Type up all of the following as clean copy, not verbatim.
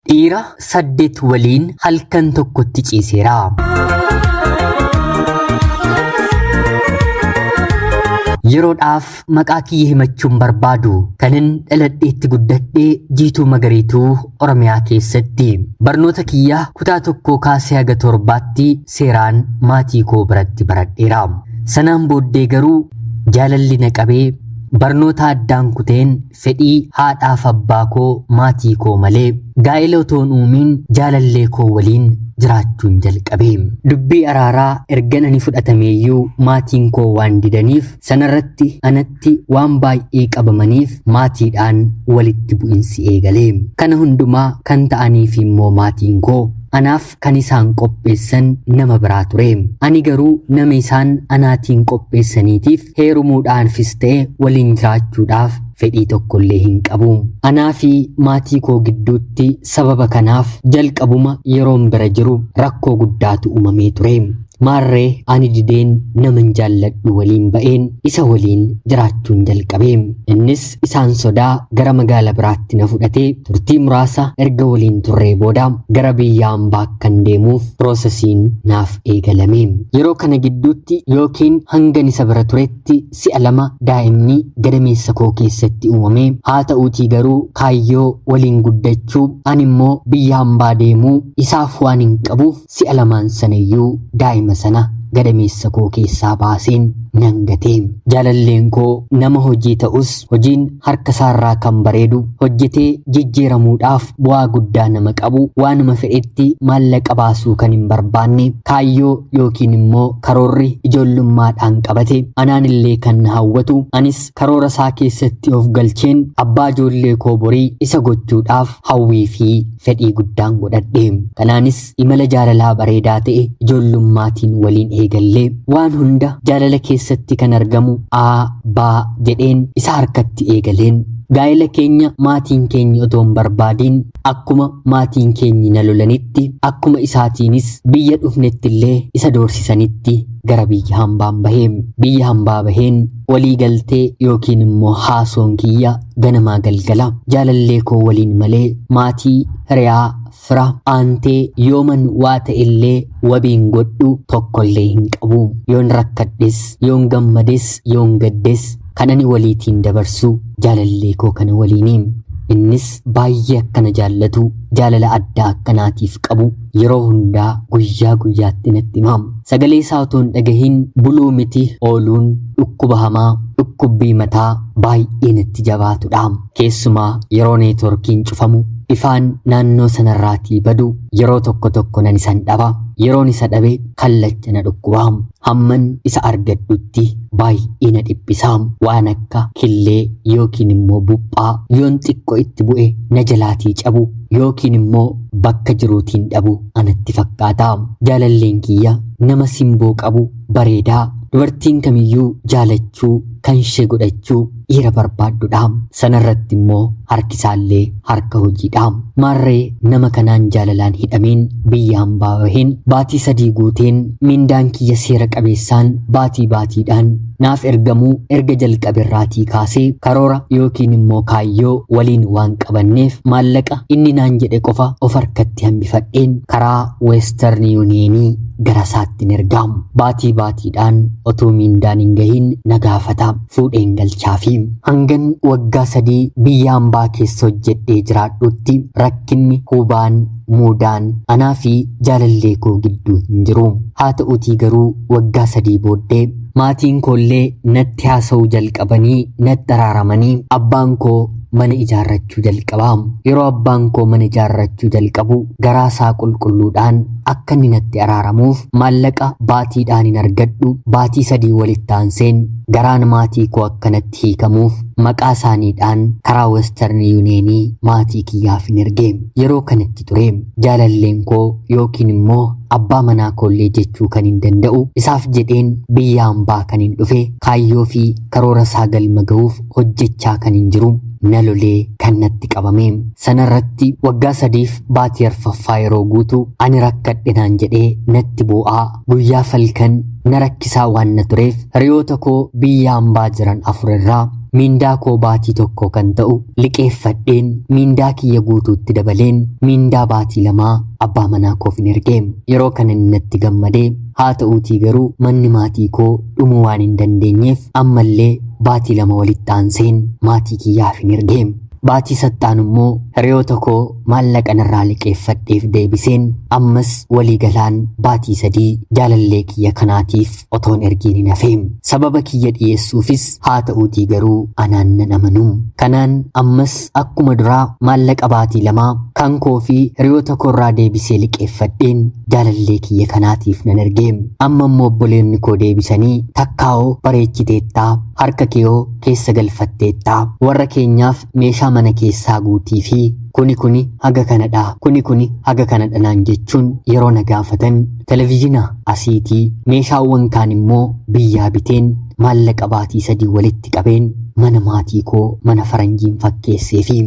Dhiira 8 waliin halkan tokkotti ciiseera. Yeroodhaaf maqaa kiyya himachuun barbaadu kanin dhaladheetti guddadhe Jiituu Magariituu Oromiyaa keessatti. Barnoota kiyya kutaa tokkoo kaasee haga torbaatti seeraan maatii koo biratti baradheera. Sanaan booddee garuu jaalalli na qabee barnoota addaan kuteen fedhii haadhaaf abbaa koo maatii koo malee gaa'ela otoo hin uumiin jaalallee koo waliin jiraachuun jalqabe. Dubbii araaraa ergan ani fudhatameeyyuu maatiin koo waan didaniif sanarratti anatti waan baay'ee qabamaniif maatiidhaan walitti bu'insi eegale. Kana hundumaa kan ta'aniif immoo maatiin koo anaaf kan isaan qopheessan nama biraa ture. Ani garuu nama isaan anaatiin qopheessaniitiif heerumuudhaanfis ta'e waliin jiraachuudhaaf fedhii tokkollee hin qabu. Anaa fi maatii koo gidduutti sababa kanaaf jalqabuma yeroon bira jiru rakkoo guddaatu uumamee ture. Maarree ani dideen naman jaalladhu waliin ba'een isa waliin jiraachuun jalqabe. Innis isaan sodaa gara magaala biraatti na fudhatee turtii muraasa erga waliin turree booda gara biyya hambaa akkan deemuuf piroosesiin naaf eegalame. Yeroo kana gidduutti yookiin hangan isa bira turetti si'a lama daa'imni gadameessa koo keessatti uumame. Haa ta'uutii garuu kaayyoo waliin guddachuu ani immoo biyya hambaa deemuu isaaf waan hin qabuuf si'a lamaan sanayyuu daa'ima sana gadameessa koo keessaa baaseen nan gate. Jaalalleen koo nama hojii ta'us hojiin harka isaarraa kan bareedu hojjetee jijjiiramuudhaaf bu'aa guddaa nama qabu waanuma fedhetti maallaqa baasuu kan hin barbaanne kaayyoo yookiin immoo karoorri ijoollummaadhaan qabate anaan illee kan na hawwatu anis karoora isaa keessatti of galcheen abbaa ijoollee koo borii isa gochuudhaaf hawwii fi fedhii guddaan godhadhe. Kanaanis imala jaalalaa bareedaa ta'e ijoollummaattiin waliin eegallee waan hunda jaalala keessatti kan argamu A, B jedheen isa harkatti eegaleen gaa'ela keenya maatiin keenya otoo hin barbaadiin akkuma maatiin keenyi na lolanitti akkuma isaatiinis biyya dhufnetti illee isa doorsisanitti gara biyya hambaan bahee biyya hambaa baheen walii galtee yookiin immoo haasoon kiyya ganamaa galgala jaalallee koo waliin malee maatii hiriyaa fira aantee yooman waa ta'ellee wabiin godhu tokkollee hin qabu. Yoon rakkadhes, yoon gammades, yoon gaddes kan ani waliitiin dabarsu jaalallee koo kana waliini. Innis baay'ee akkana jaallatu jaalala addaa akkanaatiif qabu yeroo hundaa guyyaa guyyaatti natti hima. Sagalee isaa otoo hin dhagahin buluu miti ooluun dhukkuba hamaa, dhukkubbii mataa baay'ee natti jabaatudha. Keessumaa yeroo neetworkiin cufamu ifaan naannoo sanarraatii badu yeroo tokko tokko nan isan dhaba. Yeroon isa dhabe kallacha na dhukkuba. Hamman isa argadhutti baay'ee na dhiphisa. Waan akka killee yookiin immoo buphaa yoon xiqqoo itti bu'e na jalaatii cabu yookiin immoo bakka jiruutiin dhabu anatti fakkaata. Jaalalleen kiyya nama simboo qabu bareedaa dubartiin kamiyyuu jaalachuu kan ishee godhachuu dhiira barbaaddudha. Sanarratti immoo harkisaallee harka hojiidha. Maarree nama kanaan jaalalaan hidhameen biyya hambaa baheen baatii 3 guuteen mindaan kiyya seera qabeessaan baatii baatiidhaan naaf ergamuu erga jalqaberraatii kaasee karoora yookiin immoo kaayyoo waliin waan qabanneef maallaqa inni naan jedhe qofa of harkatti hambifadheen karaa Western Unionii gara isaatti ergaa. Baatii baatiidhaan otoo mindaan hin gahin na gaafata fuudheen galchaafi. Hangan waggaa 3 biyya hambaa keessa hojjedhee jiraadhutti rakkinni hubaan muudaan anaa fi jaalallee koo gidduu hin jiru. Haa ta'uutii garuu waggaa 3 booddee maatiin koollee natti haasa'uu jalqabanii natti araaramanii abbaan koo mana ijaarrachuu jalqaba. Yeroo abbaan koo mana ijaarrachuu jalqabu garaa isaa qulqulluudhaan akka inni natti araaramuuf maallaqa baatiidhaan hin argadhu baatii 3 walitti aanseen garaan maatii koo akkanatti hiikamuuf maqaa isaaniidhaan karaa Western Unionii maatii kiyyaaf hin erge. Yeroo kanatti ture jaalalleen koo yookiin immoo abbaa manaa koollee jechuu kan hin danda'u isaaf jedheen biyya hambaa kan hin dhufe kaayyoo fi karoora isaa galma ga'uuf hojjechaa kan hin jiru na lolee kan natti qabame. Sanarratti waggaa 3 baatii arfaffaa yeroo guutu ani rakkadhe naan jedhee natti boo'aa guyyaa falkan na rakkisaa waan na tureef hiriyoota koo biyya hambaa jiran 4 irraa Miindaa koo baatii tokko kan ta'u liqeeffadheen miindaa kiyya guutuutti dabaleen miindaa baatii lamaa abbaa manaa koof hin ergee. Yeroo kana inni natti gammadee, haa ta'uutii garuu manni maatii koo dhumuu waan hin dandeenyeef ammallee baatii 2 walitti aanseen maatii kiyyaaf hin ergee. Baatii sattaan immoo hiriyoota koo maallaqa narraa liqeeffadheef deebiseen ammas waliigalaan baatii 3 jaalallee kiyya kanaatiif otoon ergiin hin hafe. Sababa kiyya dhiyeessuufis haa ta'uutii garuu anaan nan amanu. Kanaan ammas akkuma duraa maallaqa baatii 2 kan koo fi hiriyoota koorraa deebisee liqeeffadheen jaalallee kiyya kanaatiif nan erge. Amma immoo obboleonni koo deebisanii takkaa'oo bareechiteettaa, harka kee'oo keessa galfatteettaa, warra keenyaaf meeshaa mana keessaa guutii fi kuni kuni haga kanadha, kuni kuni haga kanadha naan jechuun yeroo na gaafatan televizyiina asiitii meeshaawwan kaan immoo biyyaa biteen maallaqa baatii 3 walitti qabeen mana maatii koo mana faranjiin fakkeessee fi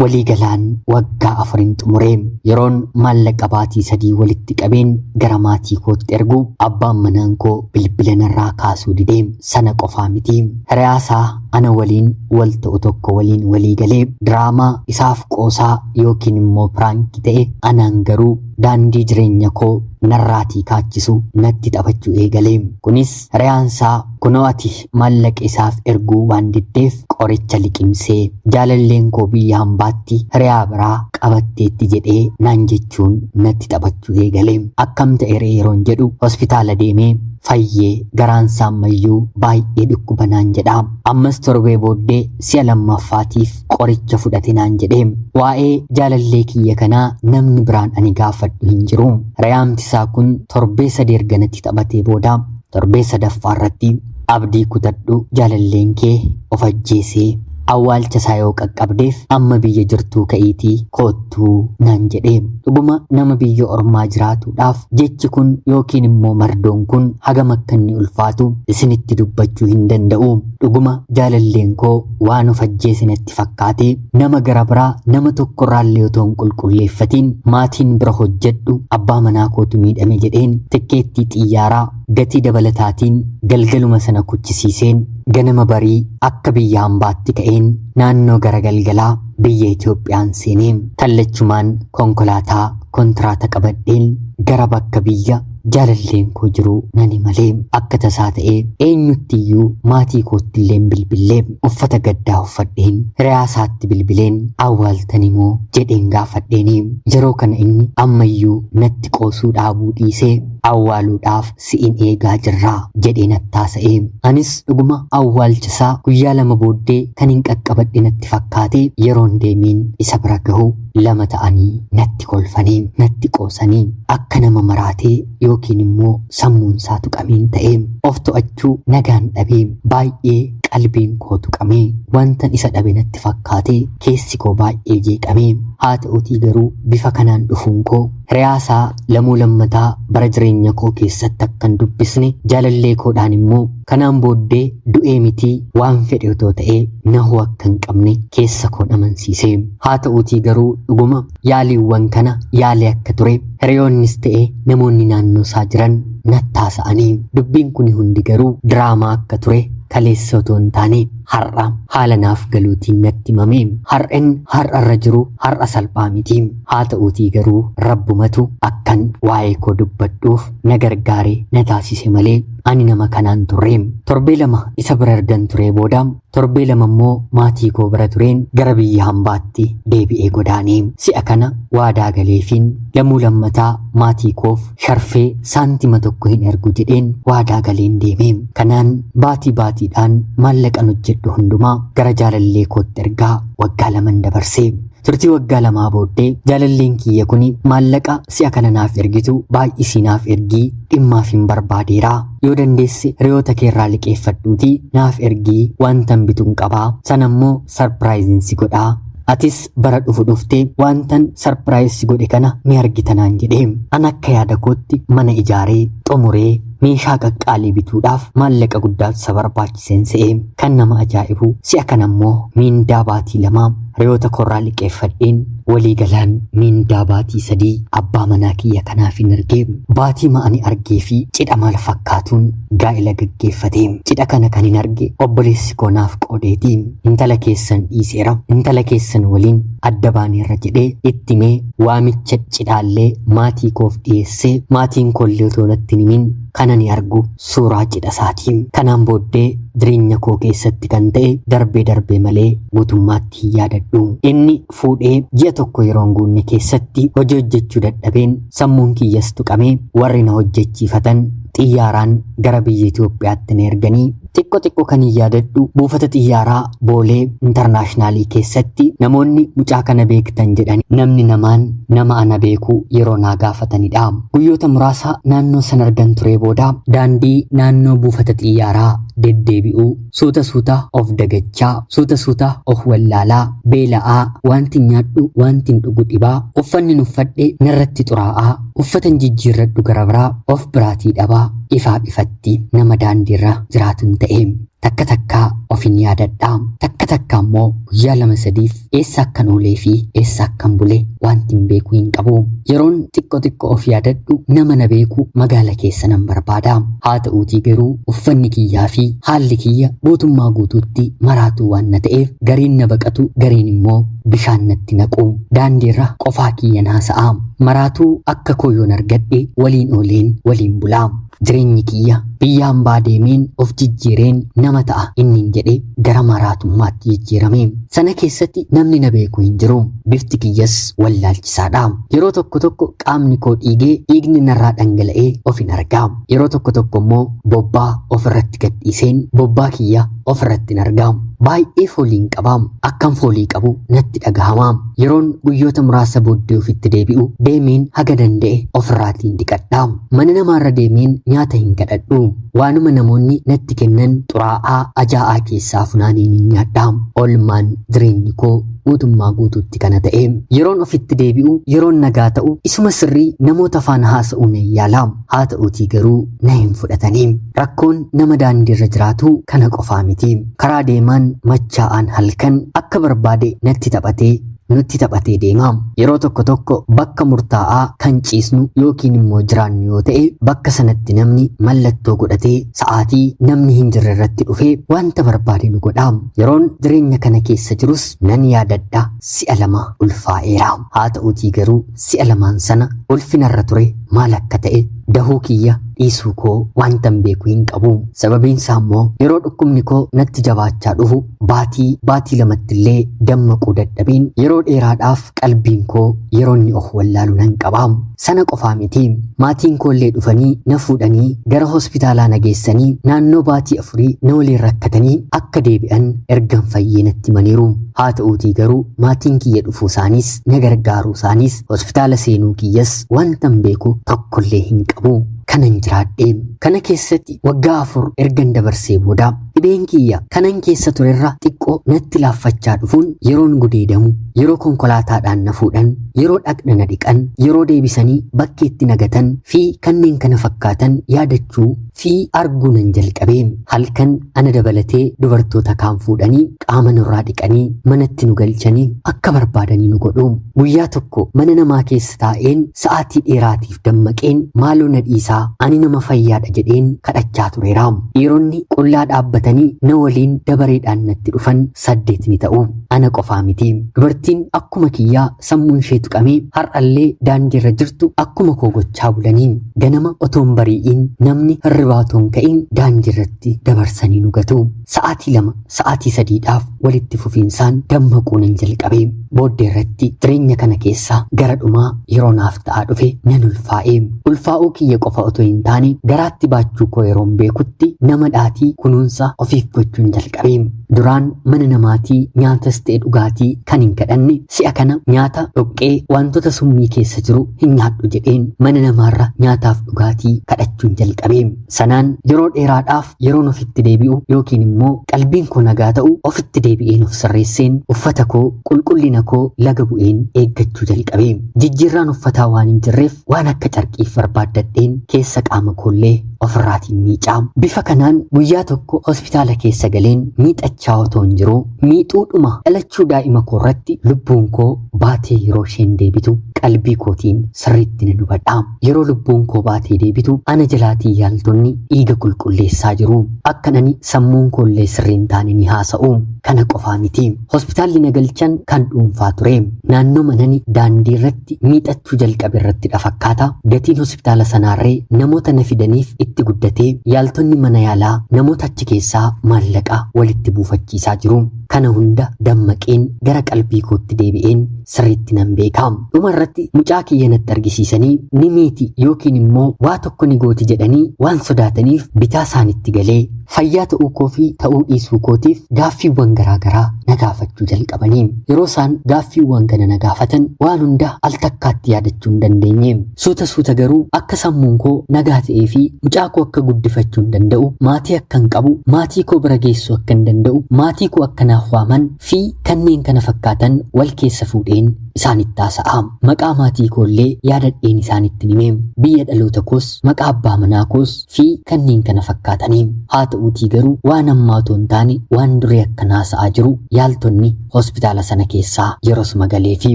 waliigalaan waggaa 4 xumuree. Yeroon maallaqa baatii 3 walitti qabeen gara maatii kootti ergu abbaan manaan koo bilbila narraa kaasuu didee. Sana qofaa miti, hiriyaasaa ana waliin wal ta'u tokko waliin walii galee diraamaa isaaf qoosaa yookiin immoo piraankii ta'e anaan garuu daandii jireenya koo narraatii kaachisu natti taphachuu eegalee. Kunis hiriyaansaa kunoo ati maallaqa isaaf erguu waan diddeef qoricha liqimsee jaalalleen koo biyya hambaatti hiriyaa biraa qabatteetti jedhee naan jechuun natti taphachuu eegale. Akkam ta'e yeroon jedhu hospitaala deemee fayyee garaan isaa ammayyuu baay'ee dhukkuba naan jedha. Ammas torbee booddee si'a lammaffaatiif qoricha fudhate naan jedhee. Waa'ee jaalallee kiyya kanaa namni biraan ani gaafadhu hin jiru. Hiriyaamti isaa kun torbee 3 erga natti taphatee booda torbee sadaffaa irratti abdii kutadhu, jaalalleen kee of ajjeesee awwaalcha isaa yoo qaqqabdeef amma biyya jirtuu ka'iitii koottuu naan jedhee. Dhuguma nama biyya ormaa jiraatuudhaaf jechi kun yookiin immoo mardoon kun hagam akka inni ulfaatu isinitti dubbachuu hin danda'u. Dhuguma jaalalleen koo waan of ajjeese natti fakkaatee nama gara biraa nama tokkorraallee otoo hin qulqulleeffatiin maatiin bira hojjedhu abbaa manaa kootu miidhame jedheen tikkeettii xiyyaaraa gatii dabalataatiin galgaluma sana kuchisiiseen ganama barii akka biyya hambaatti ka'een naannoo gara galgalaa biyya Itoophiyaan seenee kallachumaan konkolaataa kontiraata qabadheen gara bakka biyya jaalalleen koo jiru nan imalee. Akka tasaa ta'ee eenyuttiyyuu maatii kootti illee bilbilee uffata gaddaa uffadheen hiriyaasaatti bilbileen awwaaltani moo jedheen gaafadheeni. Yeroo kana inni ammayyuu natti qoosuu dhaabuu dhiisee awwaaluudhaaf si'in eegaa jirraa jedhee nattaasa'e. Anis dhuguma awwaalchisaa guyyaa 2 booddee kan hin qaqqabadhe natti fakkaate yeroon deemeen isa bira gahu 2 ta'anii natti kolfanii natti qoosanii akka nama maraatee yookiin immoo sammuun isaa tuqameen ta'e of to'achuu nagaan dhabee baay'ee qalbiin koo tuqamee wantan isa dhabe natti fakkaate keessi koo baay'ee jeeqamee. Haa ta'utii garuu bifa kanaan dhufuun koo hiriyaasaa lamuu lammataa bara jireenya koo keessatti akkan dubbisne jaalallee koodhaan immoo kanaan booddee du'ee mitii waan fedhe otoo ta'ee nahuu akka hin qabne keessa koon amansiise. Haa ta'utii garuu dhuguma yaaliiwwan kana yaalee akka ture hiriyoonnis ta'e namoonni naannoo isaa jiran nattaasa'anii dubbiin kun hundi garuu diraamaa akka ture kaleessa otoo hin taane har'a haala naaf galuutiin natti himame. Har'in har'arra jiru har'a salphaa miti. Haa ta'uutii garuu rabbumatu akkan waa'ee koo dubbadhuuf na gargaare na taasise malee ani nama kanaan turre. Torbee 2 isa bira ergan turee booda torbee 2 immoo maatii koo bira tureen gara biyya hambaatti deebi'ee godaane. Si'a kana waadaa galeefiin lamuu lammataa maatii koof sharfee saantima tokko hin ergu jedheen waadaa galeen deeme. Kanaan baatii baatiidhaan maallaqan hojjedhu hundumaa gara jaalallee kootti ergaa waggaa 2 dabarse. Turtii waggaa 2 booddee jaalalleen kiyya kuni maallaqa si'a kana naaf ergitu baay'isii naaf ergii dhimmaaf hin barbaadeera. Yoo dandeesse hiriyoota keerraa liqeeffadhuutii naaf ergii wantan bituun qabaa. Sana immoo sarpiraayiziin si godhaa. Atis bara dhufu dhuftee wantan sarpiraayiz si godhe kana ni argita naan jedhee. An akka yaada kootti mana ijaaree xumuree meeshaa qaqqaalii bituudhaaf maallaqa guddaatu isa barbaachiseen se'e. Kan nama ajaa'ibu si'a kana immoo miindaa baatii 2 Hiriyoota koorraa liqeeffadheen waliigalaan miindaa baatii 3 abbaa manaa kiyya kanaaf hin argee. Baatii ma'ani argee fi cidha maal fakkaatuun gaa'ela gaggeeffate. Cidha kana kan hin arge obboleessi koo naaf qoodeeti. Intala keessan dhiiseera, intala keessan waliin adda baaneerra jedhee itti mee waamicha cidhaallee maatii koof dhiyeessee maatiin koollee otoo natti hin himin kan ani argu suuraa cidha isaati. Kanaan booddee jireenya koo keessatti kan ta'e darbee darbee malee guutummaatti hin yaadadhu. Inni fuudhee ji'a tokko yeroon guunne keessatti hojii hojjechuu dadhabeen sammuun kiyyas tuqamee warri na hojjechiifatan xiyyaaraan gara biyya Itoophiyaatti na erganii xiqqo xiqqo kan hin yaadadhu buufata xiyyaaraa Boolee Intarnaashinaalii keessatti namoonni mucaa kana beektan jedhan namni namaan nama ana beeku yeroo naa gaafatanidha. Guyyoota muraasa naannoo san argan turee booda daandii naannoo buufata xiyyaaraa deddeebi'uu suuta suuta of dagachaa suuta suuta of wallaalaa beela'aa wanti nyaadhu wanti dhugu dhibaa uffanni uffadhe narratti xuraa'aa uffatan jijjiirradhu gara biraa of biraatii dhabaa ifaaf ifatti nama daandiirra jiraatun ta'e. Takka takkaa of hin yaadadha. Takka takka immoo guyyaa 2-3f eessa akkan oolee fi eessa akkan bule wanti hin beeku hin qabu. Yeroon xiqqo xiqqo of yaadadhu nama na beeku magaala keessa nan barbaada. Haa ta'uutii garuu uffanni kiyyaa fi haalli kiyya guutummaa guutuutti maraatuu waan na ta'eef gariin na baqatu gariin immoo bishaan natti naqu. Daandiirra qofaa kiyyan haasa'a. Maraatuu akka koo yoon argadhe waliin ooleen waliin bulaa. Jireenyi kiyya biyya hambaa deemeen of jijjiireen nama ta'a inni hin jedhe gara maraatummaatti jijjiirame. Sana keessatti namni na beeku hin jiru. Bifti kiyyas wallaalchisaadha. Yeroo tokko tokko qaamni koo dhiigee dhiigni narraa dhangala'ee of hin argaa. Yeroo tokko tokko immoo bobbaa ofirratti gadhiiseen bobbaa kiyya ofirratti hin argaa. Baay'ee fooliin qaba. Akkan foolii qabu natti dhagahama. Yeroon guyyoota muraasa booddee ofitti deebi'u deemeen haga danda'e ofirraatiin dhiqadha. Mana namaarra deemeen nyaata hin kadhadhu. Waanuma namoonni natti kennan xuraa'aa ajaa'aa keessaa funaaneen hin nyaadha. Oolmaan jireenyi koo guutummaa guutuutti kana ta'e. Yeroon ofitti deebi'u yeroon nagaa ta'u isuma sirrii namoota faana haasa'uu nan yaala. Haa ta'uutii garuu na hin fudhatanii. Rakkoon nama daandiirra jiraatu kana qofaa miti. Karaa deemaan machaa'aan halkan akka barbaade natti taphatee nutti taphatee deema. Yeroo tokko tokko bakka murtaa'aa kan ciisnu yookiin immoo jiraannu yoo ta'e bakka sanatti namni mallattoo godhatee sa'aatii namni hin jirre irratti dhufee wanta barbaade nu godha. Yeroon jireenya kana keessa jirus nan yaadadha si'a 2 ulfaa'eera. Haa ta'uutii garuu si'a 2 sana ulfinarra ture maal akka ta'e dahuu kiyya dhiisuu koo wanta hin beeku hin qabu. Sababiin isaa immoo yeroo dhukkubni koo natti jabaachaa dhufu baatii 2tti illee dammaquu dadhabeen yeroo dheeraadhaaf qalbiin koo yeroo inni of wallaalu nan qaba. Sana qofaa miti. Maatiin koo illee dhufanii na fuudhanii gara hospitaalaa na geessanii naannoo baatii 4 na waliin rakkatanii akka deebi'an ergan fayyee natti himaniiru. Haa ta'uutii garuu maatiin kiyya dhufuu isaaniis na gargaaruu isaaniis hospitaala seenuu kiyyas wanta hin beeku tokkollee hin qabu. Kanan jiraadhe. Kana keessatti waggaa 4 ergan dabarsee booda dhibeen kiyya kanan keessa turerra xiqqoo natti laaffachaa dhufuun yeroon gudeedamu, yeroo konkolaataadhaan na fuudhan, yeroo dhaqna na dhiqan, yeroo deebisanii bakkeetti nagatan fi kanneen kana fakkaatan yaadachuu fi arguu nan jalqabe. Halkan ana dabalatee dubartoota kaan fuudhanii qaama nurraa dhiqanii manatti nu galchanii akka barbaadanii nu godhu. Guyyaa tokko mana namaa keessa taa'een sa'aatii dheeraatiif dammaqeen maaloo na dhiisaa ani nama fayyaadha jedheen kadhachaa tureera. Dhiironni qullaa dhaabbatanii na waliin dabareedhaan natti dhufan 8 ni ta'u. Ana qofaa miti. Dubartiin akkuma kiyyaa sammuun ishee tuqamee har'allee daandiirra jirtu akkuma koo gochaa bulanii ganama otoon bari'iin namni hirribaa otoon ka'in daandiirratti dabarsanii nu gatu. Sa'aatii 2 sa'aatii 3dhaaf walitti fufiinsaan dammaquu nan jalqabe. Booddee irratti jireenya kana keessa gara dhumaa yeroo naaf ta'aa dhufe nan ulfaa'e. Ulfaa'uu kiyya qofa otoo hin taane garaatti baachuu koo yeroon beekutti nama dhaatii kunuunsa ofiif gochuun jalqabe. Duraan mana namaatii nyaatas ta'e dhugaatii kan hin kadhanne si'a kana nyaata dhoqqee wantoota summii keessa jiru hin nyaadhu jedheen mana namaarra nyaataaf dhugaatii kadhachuun jalqabe. Sanaan yeroo dheeraadhaaf yeroon ofitti deebi'u yookiin immoo qalbiin koo nagaa ta'u ofitti deebi'een of sirreesseen uffata koo qulqullina koo laga bu'een eeggachuu jalqabe. Jijjiirraan uffataa waan hin jirreef waan akka carqiif barbaaddadheen keessa qaama koollee ofirraatiin miicaa. Bifa kanaan guyyaa tokko hospitaala keessa galeen miixachaa otoon jiruu miixuudhuma dhalachuu daa'ima koo irratti lubbuun koo baatee yeroo isheen deebitu qalbii kootiin sirriitti nan hubadha. Yeroo lubbuun koo baatee deebitu ana jalaatii yaaltonni dhiiga qulqulleessaa jiru. Akkan ani sammuun koollee sirrii hin taane ni haasa'u. Kana qofaa miti. Hospitaalli na galchan kan dhuunfaa ture. Naannoo manani daandii irratti miixachuu jalqabe irrattidha fakkaata. Gatiin hospitaala sanaarree namoota na fidaniif itti guddatee yaaltonni mana yaalaa namoota achi keessaa maallaqa walitti buufachiisaa jiru. Kana hunda dammaqeen gara qalbii kootti deebi'een sirriitti nan beeka. Dhuma irratti mucaa kiyya natti argisiisanii ni miiti yookiin immoo waa tokko ni gooti jedhanii waan sodaataniif bitaa isaanitti galee fayyaa ta'uu koo fi ta'uu dhiisuu kootiif gaaffiiwwan garaa garaa na gaafachuu jalqabanii. Yeroo isaan gaaffiiwwan kana na gaafatan waan hunda al takkaatti yaadachuu hin dandeenye. Suuta suuta garuu akka sammuun koo nagaa ta'ee fi mucaa koo akka guddifachuu hin danda'u, maatii akkan qabu, maatii koo bira geessuu akka hin danda'u, maatii koo akka naaf waaman fi kanneen kana fakkaatan wal keessa fuudheen isaanitti haasa'a. Maqaa maatii koollee yaadadheen isaanitti hime. Biyya dhaloota koos, maqaa abbaa manaa koos fi kanneen kana fakkaatanii. Haa ta'uutii garuu waan ammaa otoo hin taane waan duree akkan haasa'aa jiru yaaltonni hospitaala sana keessaa yerosuma galeefi.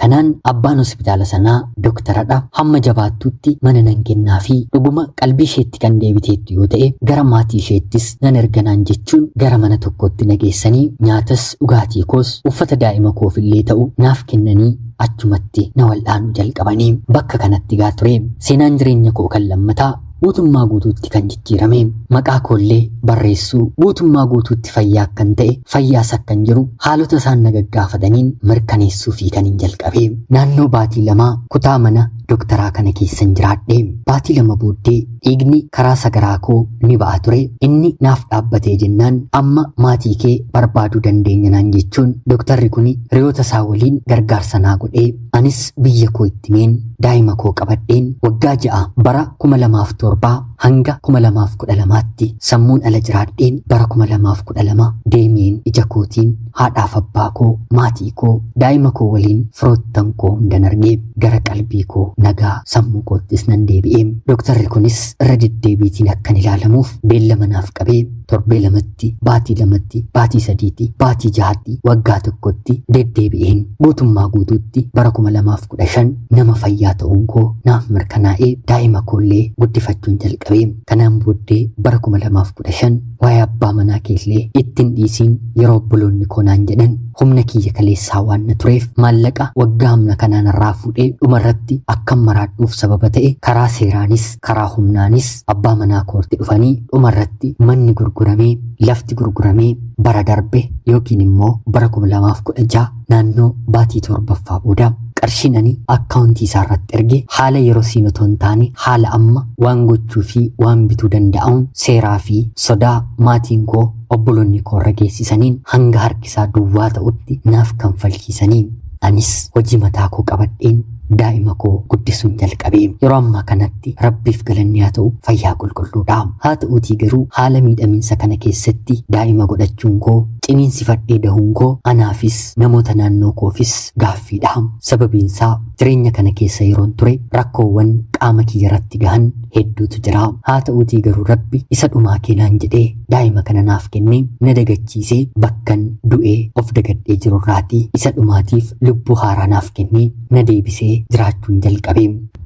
Kanaan abbaan hospitaala sanaa doktaradha. Hamma jabaattutti mana nan kennaa fi dhuguma qalbii isheetti kan deebiteettu yoo ta'e gara maatii isheettis nan erganaan jechuun gara mana tokkotti na geessanii nyaatas dhugaatii koos uffata daa'ima koofillee ta'u naaf kennanii achumatti na wal'aanuu jalqabanii. Bakka kanatti gaa ture seenaan jireenya koo kan lammataa guutummaa guutuutti kan jijjiirame. Maqaa koollee barreessuu guutummaa guutuutti fayyaa akkan ta'e fayyaas akkan jiru haalota isaan na gaggaafataniin mirkaneessuu fi kan hin jalqabe. Naannoo baatii 2 kutaa mana doktaraa kana keessan jiraadhe. Baatii 2 booddee dhiigni karaa sagaraa koo ni ba'a ture. Inni naaf dhaabbatee jennaan amma maatii kee barbaaduu dandeenya naan jechuun doktarri kuni hiriyoota isaa waliin gargaarsa naa godhee anis biyya koo itti meen daa'ima koo qabadheen waggaa 6 bara 2007 hanga 2012tti sammuun ala jiraadheen bara 2012 deemeen ija kootiin haadhaaf abbaa koo, maatii koo, daa'ima koo waliin firoottan koo hundan arge. Gara qalbii koo nagaa sammuu koottis nan deebi'e. Dooktarri kunis irra deddeebiitiin akkan ilaalamuuf beellama naaf qabee torbee 2tti, baatii 2tti, baatii 3tti, baatii 6tti, waggaa 1tti deddeebi'een guutummaa guutuutti bara 2015 nama fayyaa ta'uun koo naaf mirkanaa'ee daa'ima koollee guddifachuun jalqabe. Kanaan booddee bara 2015 waa'ee abbaa manaa keellee ittiin dhiisiin yeroo obboloonni koo naan jedhan humna kiyya kaleessaa waan na tureef maallaqa waggaa humna kanaan irraa fuudhee dhumarratti akkan maraadhuuf sababa ta'e karaa seeraanis karaa humnaanis abbaa manaa koorti dhufanii dhumarratti manni gurguramee lafti gurguramee bara darbe yookiin immoo bara 2016 naannoo baatii 7ffaa booda qarshiin ani akkaawuntii isaa irratti erge haala yeroo siin otoo hin taane haala amma waan gochuu fi waan bituu danda'amuun seeraa fi sodaa maatiin koo obboloonni koo irra geessisaniin hanga harki isaa duwwaa ta'utti naaf kanfalchiisanii anis hojii mataa koo qabadheen daa'ima koo guddisuun jalqabe. Yeroo ammaa kanatti Rabbiif galanni haa ta'u fayyaa qulqulluudha. Haa ta'uutii garuu haala miidhamiinsa kana keessatti daa'ima godhachuun koo ciniinsifadhee dahuun koo anaafis namoota naannoo koofis gaaffiidha. Sababiinsaa jireenya kana keessa yeroon ture rakkoowwan qaama kiyya irratti gahan hedduutu jira. Haa ta'uutii garuu Rabbi isa dhumaa keenaan jedhee daa'ima kana naaf kennee na dagachiisee bakkan du'ee of dagadhee jirurraatii isa dhumaatiif lubbuu haaraa naaf kennee na deebisee jiraachuun jalqabe.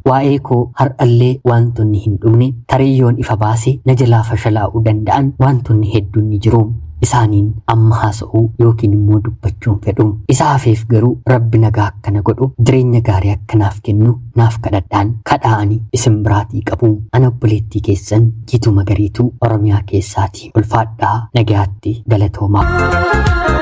Waa'ee koo har'allee wantoonni hin dhumne tarii yoon ifa baase na jalaa fashalaa'uu danda'an wantoonni hedduun ni jiru. Isaaniin amma haasa'uu yookiin immoo dubbachuun fedhu. Isa hafeef garuu Rabbi nagaa akkana godhu jireenya gaarii akkanaaf kennu naaf kadhadhaan kadhaa ani isin biraatii qabu. Ana obboleettii keessan Jiituu Magariituu Oromiyaa keessaati. Ulfaadhaa nagayaatti galatoomaa.